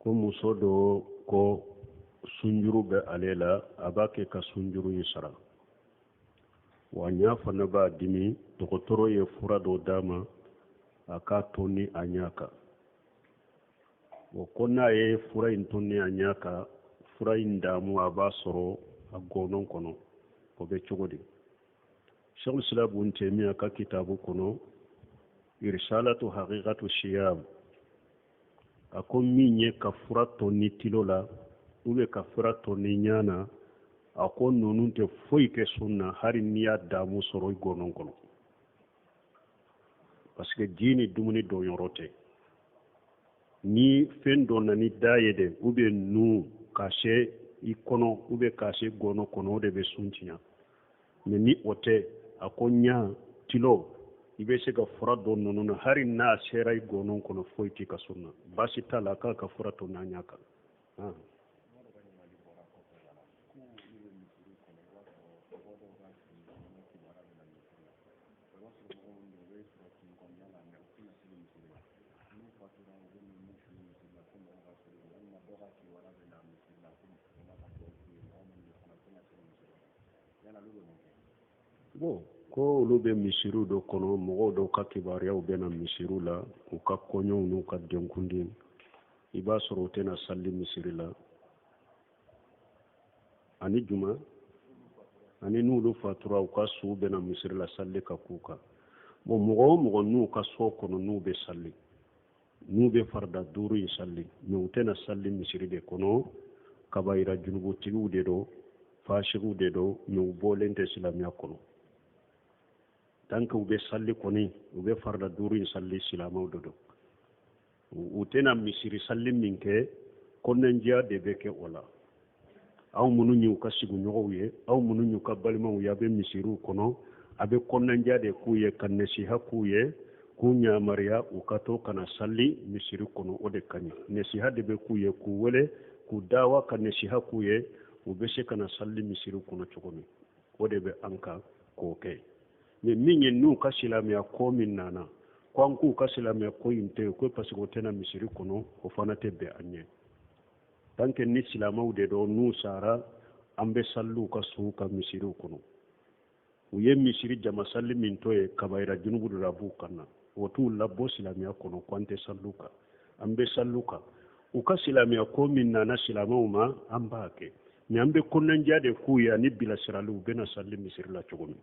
Ko muso dɔ ko sunjuru bɛ ale la, a b'a kɛ ka sunjuru in sara wa ɲa fana b'a dimi. Dɔgɔtɔrɔ ye fura dɔ d'a ma a k'a tonni a ɲa kan. O ko n'a ye fura in tonni a ɲa kan, fura in damu a b'a sɔrɔ a gɔnɔ kɔnɔ, o bɛ cogo di? Sheikhul Islam Ibn Taymiyyah ka kitabu kɔnɔ, Irisalatu Haqiqatu Siyam, a ko min ye ka fura tonni tilo la ou bien ka fura tonni ɲa na, a ko ninnu tɛ foyi kɛ sun na, hali n'i y'a damu sɔrɔ i gɔnɔ kɔnɔ, parce que ji ni dumuni don yɔrɔ tɛ. Ni fɛn donna ni da ye de ou bien nun ka se i kɔnɔ ou bien ka se gɔnɔ kɔnɔ, o de bɛ sun tiɲɛ. Mais ni o tɛ, a ko ɲa, tilo, i bɛ se ka fura don ninnu na, hali n'a sera i gɔnɔ kɔnɔ, foyi t'i ka sun na, baasi t'a la, k'a ka fura tonni a ɲa kan. Bon, ko olu bɛ misiriw dɔ kɔnɔ, mɔgɔw dɔw ka kibaruyaw bɛ na misiriw la, u ka kɔɲɔw n'u ka denkundi, i b'a sɔrɔ u tɛna sali misiri la ani juma, ani n'olu fatura, u ka suw bɛ na misiri la sali ka k'u kan. Bon, mɔgɔ o mɔgɔ n'u ka so kɔnɔ n'u bɛ sali, n'u bɛ farida duuru in sali, mais u tɛna sali misiri de kɔnɔ, kabayira junubutigiw de don, fasigiw de don, mais u bɔlen tɛ silamɛya kɔnɔ. Tant que u bɛ sali kɔni, u bɛ farida duuru in sali, silamɛw de don. U tɛna misiri sali min kɛ, kɔnɔnajɛya de bɛ kɛ o la. Aw minnu y'u ka sigiɲɔgɔnw ye, aw minnu y'u ka balimaw ye, a bɛ misiriw kɔnɔ, a bɛ kɔnɔnajɛya de k'u ye, ka nasiha k'u ye, k'u yamaruya u ka to ka na sali misiri kɔnɔ. O de ka ɲi. Nasiha de bɛ k'u ye, k'u wele, k'u dawa, ka nasiha k'u ye, u bɛ se ka na sali misiri kɔnɔ cogo min, o de bɛ an kan k'o kɛ. Mais min ye n'u ka silamɛya ko min nana ko an k'u ka silamɛya ko in to yen, ko parce que o tɛna misiri kɔnɔ, o fana tɛ bɛn an ye. Tant que ni silamɛw de don, n'u sara, an bɛ saliw ka suw ka misiriw kɔnɔ. U ye misiri jama sali min to yen, kabayira junubu de la b'u kan na, o t'u labɔ silamɛya kɔnɔ ko an tɛ saliw kan. An bɛ saliw kan. U ka silamɛya ko min nana silamɛw ma, an b'a kɛ, mais an bɛ kɔnɔnajɛya de k'u ye ani bilasirali, u bɛna sali misiri la cogo min.